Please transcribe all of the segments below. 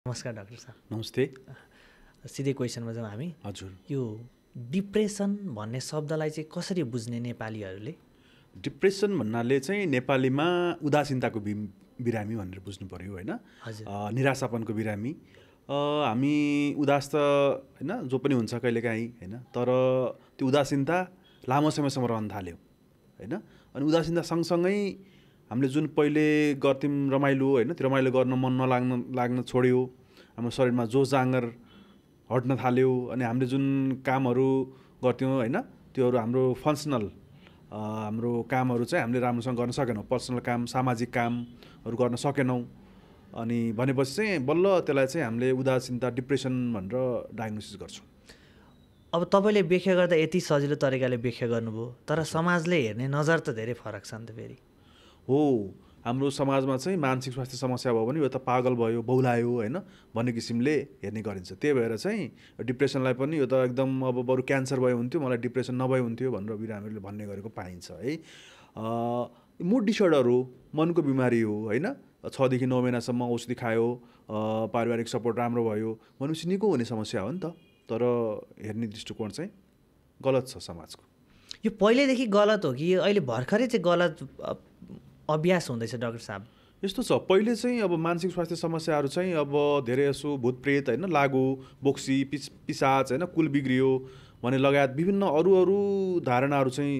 नमस्कार डाक्टर साहब। नमस्ते। सिधै क्वेसनमा जाउँ हामी। हजुर, यो डिप्रेसन भन्ने शब्दलाई चाहिँ कसरी बुझ्ने नेपालीहरूले? डिप्रेसन भन्नाले चाहिँ नेपालीमा उदासीनताको बिरामी भनेर बुझ्नु पर्यो होइन। हजुर। निराशापनको बिरामी। हामी उदास त होइन जो पनि हुन्छ कहिलेकाहीँ होइन, तर त्यो उदासीनता लामो समयसम्म रहन थाल्यो होइन। अनि उदासीनता सँगसँगै हामीले जुन पहिले गर्थ्यौँ रमाइलो होइन, त्यो रमाइलो गर्न मन लाग्न छोड्यो। हाम्रो शरीरमा जोस जाँगर हट्न थाल्यो। अनि हामीले जुन कामहरू गर्थ्यौँ होइन, त्योहरू हाम्रो फङ्सनल हाम्रो कामहरू चाहिँ हामीले राम्रोसँग गर्न सकेनौँ। पर्सनल काम, सामाजिक कामहरू गर्न सकेनौँ। अनि भनेपछि चाहिँ बल्ल त्यसलाई चाहिँ हामीले उदासीनता, डिप्रेसन भनेर डायग्नोसिस गर्छौँ। अब तपाईँले व्याख्या गर्दा यति सजिलो तरिकाले व्याख्या गर्नुभयो, तर समाजले हेर्ने नजर त धेरै फरक छ नि त फेरि। हो, हाम्रो समाजमा चाहिँ मानसिक स्वास्थ्य समस्या भयो भने यो त पागल भयो, बौलायो होइन भन्ने किसिमले हेर्ने गरिन्छ। त्यही भएर चाहिँ डिप्रेसनलाई पनि यो त एकदम अब बरु क्यान्सर भयो हुन्थ्यो, मलाई डिप्रेसन नभए हुन्थ्यो भनेर बिरामीहरूले भन्ने गरेको पाइन्छ है। मुड डिसअर्डर हो, मनको बिमारी हो होइन। 6 देखि 9 महिनासम्म औषधि खायो, पारिवारिक सपोर्ट राम्रो भयो भनेपछि निको हुने समस्या हो नि त। तर हेर्ने दृष्टिकोण चाहिँ गलत छ समाजको। यो पहिल्यैदेखि गलत हो कि अहिले भर्खरै चाहिँ गलत अभ्यास हुँदैछ डाक्टर साहब? यस्तो छ, पहिले चाहिँ अब मानसिक स्वास्थ्य समस्याहरू चाहिँ अब धेरै जसो भूतप्रेत होइन, लागु बोक्सी, पिसाच होइन, कुल बिग्रियो भन्ने लगायत विभिन्न अरू धारणाहरू चाहिँ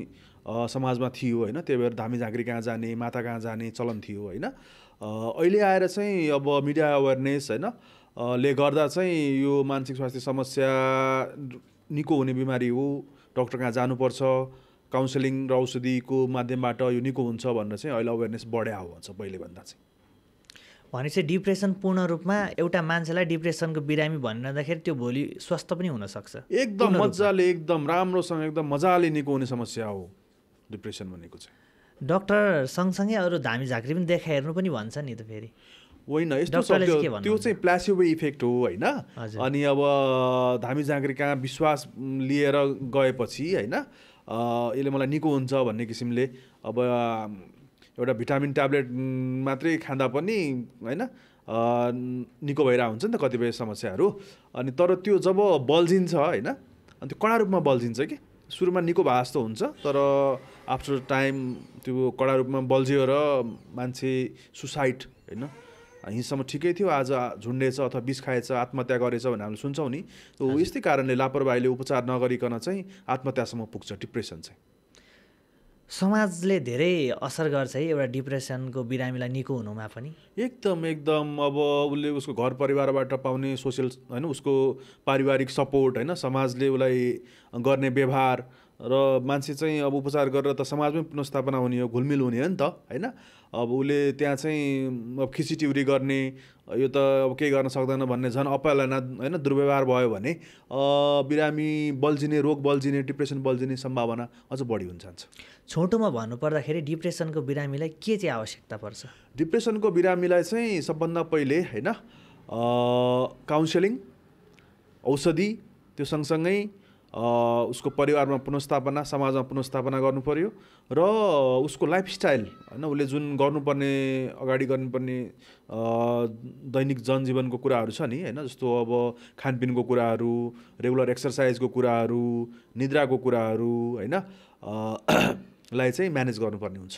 समाजमा थियो होइन। त्यही भएर धामी झाँक्री कहाँ जाने, माता कहाँ जाने चलन थियो होइन। अहिले आएर चाहिँ अब मिडिया अवेरनेस होइन ले गर्दा चाहिँ यो मानसिक स्वास्थ्य समस्या निको हुने बिमारी हो, डक्टर कहाँ जानुपर्छ, काउन्सिलिङ र औषधिको माध्यमबाट यो निको हुन्छ भनेर चाहिँ अहिले अवेरनेस बढ्या हो भन्छ पहिलेभन्दा चाहिँ। भनेपछि डिप्रेसन पूर्ण रूपमा एउटा मान्छेलाई डिप्रेसनको बिरामी भन्दाखेरि त्यो भोलि स्वस्थ पनि हुनसक्छ? एकदम मजाले, एकदम राम्रोसँग, एकदम मजाले निको हुने समस्या हो डिप्रेसन भनेको चाहिँ। डक्टर सँगसँगै अरू धामी झाँक्री पनि देखाइहेर्नु पनि भन्छ नि त फेरि? होइन, यस्तो छ, त्यो चाहिँ प्लासिबो इफेक्ट हो होइन। अनि अब धामी झाँक्री कहाँ विश्वास लिएर गएपछि होइन यसले मलाई निको हुन्छ भन्ने किसिमले अब एउटा भिटामिन ट्याब्लेट मात्रै खाँदा पनि होइन निको भइरहेको हुन्छ नि त कतिपय समस्याहरू। अनि तर त्यो जब बल्झिन्छ होइन, अनि त्यो कडा रूपमा बल्झिन्छ कि सुरुमा निको भए जस्तो हुन्छ, तर आफ्टर टाइम त्यो कडा रूपमा बल्झियो र मान्छे सुसाइड होइन, हिजोसम्म ठिकै थियो आज झुन्डेछ अथवा विष खाएछ, आत्महत्या गरेछ भनेर हामीले सुन्छौँ नि। त्यो यस्तै कारणले लापरवाहीले उपचार नगरिकन चाहिँ आत्महत्यासम्म पुग्छ डिप्रेसन चाहिँ। समाजले धेरै असर गर्छ है एउटा डिप्रेसनको बिरामीलाई निको हुनुमा पनि? एकदम अब उसले उसको घर परिवारबाट पाउने सोसियल होइन, उसको पारिवारिक सपोर्ट होइन, समाजले उसलाई गर्ने व्यवहार र मान्छे चाहिँ अब उपचार गरेर त समाजमै पुनर्स्थापना हुने हो, घुलमिल हुने हो नि त होइन। अब उसले त्यहाँ चाहिँ अब खिचिटिउरी गर्ने, यो त अब केही गर्न सक्दैन भन्ने झन् अपहेलना होइन दुर्व्यवहार भयो भने बिरामी बल्झिने, रोग बल्झिने, डिप्रेसन बल्झिने सम्भावना अझ बढी हुन्छ। छोटोमा भन्नुपर्दाखेरि डिप्रेसनको बिरामीलाई के चाहिँ आवश्यकता पर्छ? डिप्रेसनको बिरामीलाई चाहिँ सबभन्दा पहिले होइन काउन्सिलिङ, औषधि, त्यो सँगसँगै उसको परिवारमा पुनर्स्थापना, समाजमा पुनर्स्थापना गर्नु पर्यो र उसको लाइफस्टाइल होइन, उसले जुन गर्नुपर्ने अगाडि गर्नुपर्ने दैनिक जनजीवनको कुराहरू छ नि होइन, जस्तो अब खानपिनको कुराहरू, रेगुलर एक्सर्साइजको कुराहरू, निद्राको कुराहरू होइन लाई चाहिँ म्यानेज गर्नुपर्ने हुन्छ।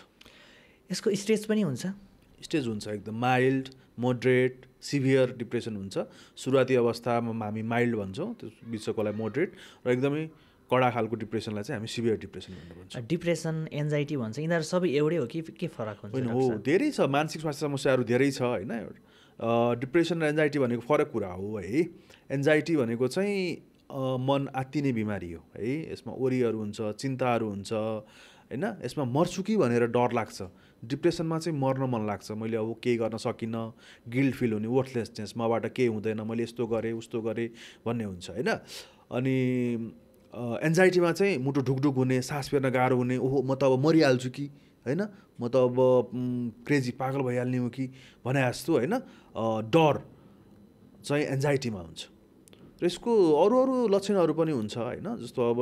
यसको स्टेज पनि हुन्छ? स्टेज हुन्छ, एकदम माइल्ड, मोडरेट, सिभियर डिप्रेसन हुन्छ। सुरुवाती अवस्थामा हामी माइल्ड भन्छौँ, त्यो बिचकोलाई मोडरेट, र एकदमै कडा खालको डिप्रेसनलाई चाहिँ हामी सिभियर डिप्रेसन भनेर भन्छौँ। डिप्रेसन, एन्जाइटी भन्छ, यिनीहरू सबै एउटै हो कि के फरक हुन्छ? होइन, हो, धेरै छ, मानसिक स्वास्थ्य समस्याहरू धेरै छ होइन। डिप्रेसन र एन्जाइटी भनेको फरक कुरा हो है। एन्जाइटी भनेको चाहिँ मन आत्तिने बिमारी हो है। यसमा ओरीहरू हुन्छ, चिन्ताहरू हुन्छ होइन, यसमा मर्छु कि भनेर डर लाग्छ। डिप्रेसनमा चाहिँ मर्न मन लाग्छ, मैले अब केही गर्न सकिनँ, गिल्ट फिल हुने, वर्थलेसनेस, मबाट केही हुँदैन, मैले यस्तो गरेँ उस्तो गरेँ भन्ने हुन्छ होइन। अनि एन्जाइटीमा चाहिँ मुटु ढुकढुक हुने, सास फेर्न गाह्रो हुने, ओहो म त अब मरिहाल्छु कि होइन, म त अब क्रेजी पागल भइहाल्ने हो कि भने जस्तो होइन डर चाहिँ एन्जाइटीमा हुन्छ। र र यसको अरू लक्षणहरू पनि हुन्छ होइन। जस्तो अब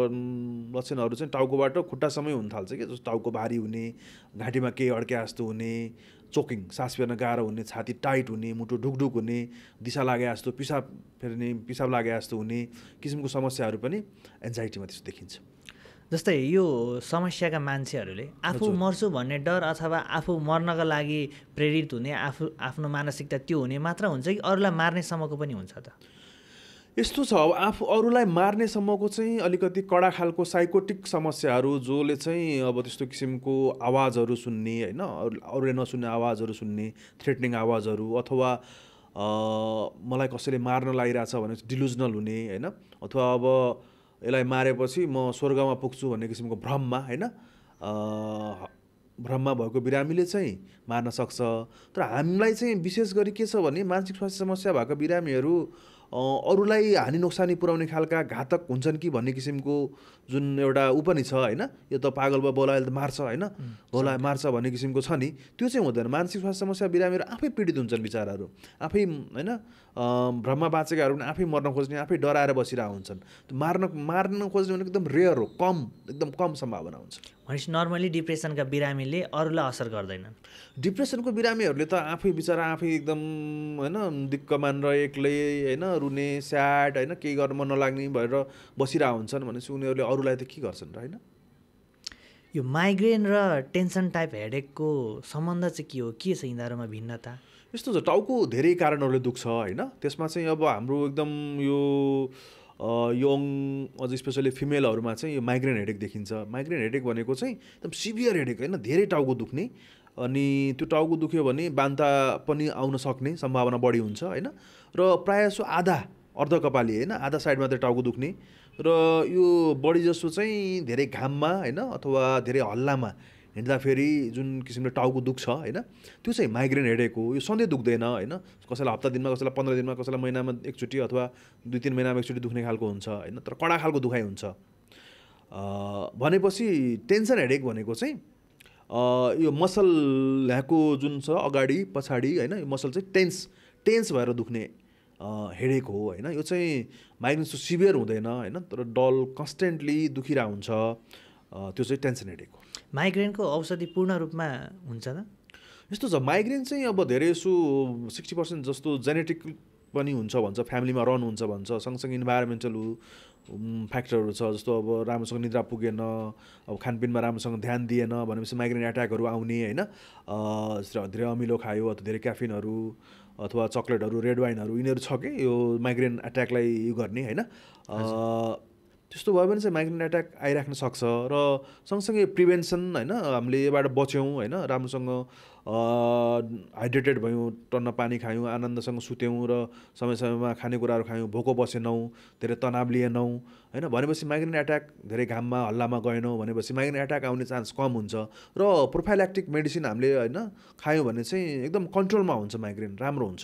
लक्षणहरू चाहिँ टाउकोबाट खुट्टासम्मै हुन थाल्छ कि, जस्तो टाउको भारी हुने, घाँटीमा केही अड्के जस्तो हुने, चोकिङ सास फेर्न गाह्रो हुने, छाती टाइट हुने, मुटु ढुकढुक हुने, दिशा लागे जस्तो पिसाब लागे जस्तो हुने किसिमको समस्याहरू पनि एन्जाइटीमा त्यस्तो देखिन्छ। जस्तै यो समस्याका मान्छेहरूले आफू मर्छु भन्ने डर अथवा आफू मर्नका लागि प्रेरित हुने, आफ्नो मानसिकता त्यो हुने मात्र हुन्छ कि अरूलाई मार्नेसम्मको पनि हुन्छ त? यस्तो छ, अब आफू अरूलाई मार्नेसम्मको चाहिँ अलिकति कडा खालको साइकोटिक समस्याहरू, जसले चाहिँ अब त्यस्तो किसिमको आवाजहरू सुन्ने होइन, अरूले नसुन्ने आवाजहरू सुन्ने, थ्रेटनिङ आवाजहरू, अथवा मलाई कसैले मार्न लागिरहेछ भने डिलुजनल हुने होइन, अथवा अब यसलाई मारेपछि म स्वर्गमा पुग्छु भन्ने किसिमको भ्रममा होइन, भ्रममा भएको बिरामीले चाहिँ मार्न सक्छ। तर हामीलाई चाहिँ विशेष गरी के छ भने मानसिक स्वास्थ्य समस्या भएको बिरामीहरू अरूलाई हानि नोक्सानी पुर्याउने खालका घातक हुन्छन् कि भन्ने किसिमको जुन एउटा ऊ पनि छ होइन, यो त पागल भयो बोलायो त मार्छ होइन, बोलायो मार्छ भन्ने किसिमको छ नि, त्यो चाहिँ हुँदैन। मानसिक स्वास्थ्य समस्या बिरामीहरू आफै पीडित हुन्छन् बिचाराहरू, आफै होइन भ्रममा बाँचेकाहरू पनि आफै मर्न खोज्ने, आफै डराएर बसिरहेको हुन्छन्। मार्न खोज्ने भनेको एकदम रेयर हो, एकदम कम सम्भावना हुन्छ। भनेपछि नर्मली डिप्रेसनका बिरामीले अरूलाई असर गर्दैनन्। डिप्रेसनको बिरामीहरूले त आफै बिचरा आफै एकदम होइन दिक्क मानेर एक्लै होइन रुने स्याड होइन केही गर्न मन नलाग्ने भएर बसिरहेको हुन्छन् भनेपछि उनीहरूले अरूलाई त के गर्छन् र होइन। यो माइग्रेन र टेन्सन टाइप हेडेकको सम्बन्ध चाहिँ के हो, के छ यिनीहरूमा भिन्नता? यस्तो छ, टाउको धेरै कारणहरूले दुख्छ होइन, त्यसमा चाहिँ अब हाम्रो एकदम यो यङ अझ स्पेसली फिमेलहरूमा चाहिँ यो माइग्रेन हेडेक देखिन्छ। माइग्रेन हेडेक भनेको चाहिँ एकदम सिभियर हेडेक होइन, धेरै टाउको दुख्ने, अनि त्यो टाउको दुख्यो भने बान्ता पनि आउन सक्ने सम्भावना बढी हुन्छ होइन, र प्रायः जसो आधा अर्धकपाली होइन आधा साइड मात्रै टाउको दुख्ने, र यो बढी जसो चाहिँ धेरै घाममा होइन अथवा धेरै हल्लामा हिँड्दाखेरि जुन किसिमले टाउको दुख्छ होइन, त्यो चाहिँ माइग्रेन हेडेक हो। यो सधैँ दुख्दैन होइन, कसैलाई हप्ता दिनमा, कसैलाई 15 दिनमा, कसैलाई महिनामा एकचोटि अथवा 2-3 महिनामा एकचोटि दुख्ने खालको हुन्छ होइन, तर कडा खालको दुखाइ हुन्छ। भनेपछि टेन्सन हेडेक भनेको चाहिँ यो मसल ल्याएको जुन छ अगाडि पछाडि होइन, यो मसल चाहिँ टेन्स भएर दुख्ने हेडेक हो होइन। यो चाहिँ माइग्रेन जस्तो सिभियर हुँदैन होइन, तर डल कन्स्टेन्टली दुखिरहेको हुन्छ, त्यो चाहिँ टेन्सन हेडेक हो। माइग्रेनको औषधि पूर्ण रूपमा हुन्छ त? यस्तो छ, माइग्रेन चाहिँ अब धेरै जसो 60% जस्तो जेनेटिक पनि हुन्छ भन्छ, फ्यामिलीमा रन हुन्छ भन्छ, सँगसँगै इन्भाइरोमेन्टल फ्याक्टरहरू छ, जस्तो अब राम्रोसँग निद्रा पुगेन, अब खानपिनमा राम्रोसँग ध्यान दिएन भनेपछि माइग्रेन एट्याकहरू आउने होइन, धेरै अमिलो खायो अथवा धेरै क्याफिनहरू अथवा चक्लेटहरू, रेड वाइनहरू, यिनीहरू छ कि यो माइग्रेन एट्याकलाई यो गर्ने होइन। त्यस्तो भयो भने चाहिँ माइग्रेन एट्याक आइराख्न सक्छ। र सँगसँगै प्रिभेन्सन होइन, हामीले योबाट बच्यौँ होइन, राम्रोसँग हाइड्रेटेड भयौँ, टन्न पानी खायौँ, आनन्दसँग सुत्यौँ र समय समयमा खानेकुराहरू खायौँ, भोको बसेनौँ, धेरै तनाव लिएनौँ होइन, भनेपछि माइग्रेन एट्याक धेरै घाममा हल्लामा गएनौँ भनेपछि माइग्रेन एट्याक आउने चान्स कम हुन्छ। र प्रोफाइल्याक्टिक मेडिसिन हामीले होइन खायौँ भने चाहिँ एकदम कन्ट्रोलमा हुन्छ, माइग्रेन राम्रो हुन्छ।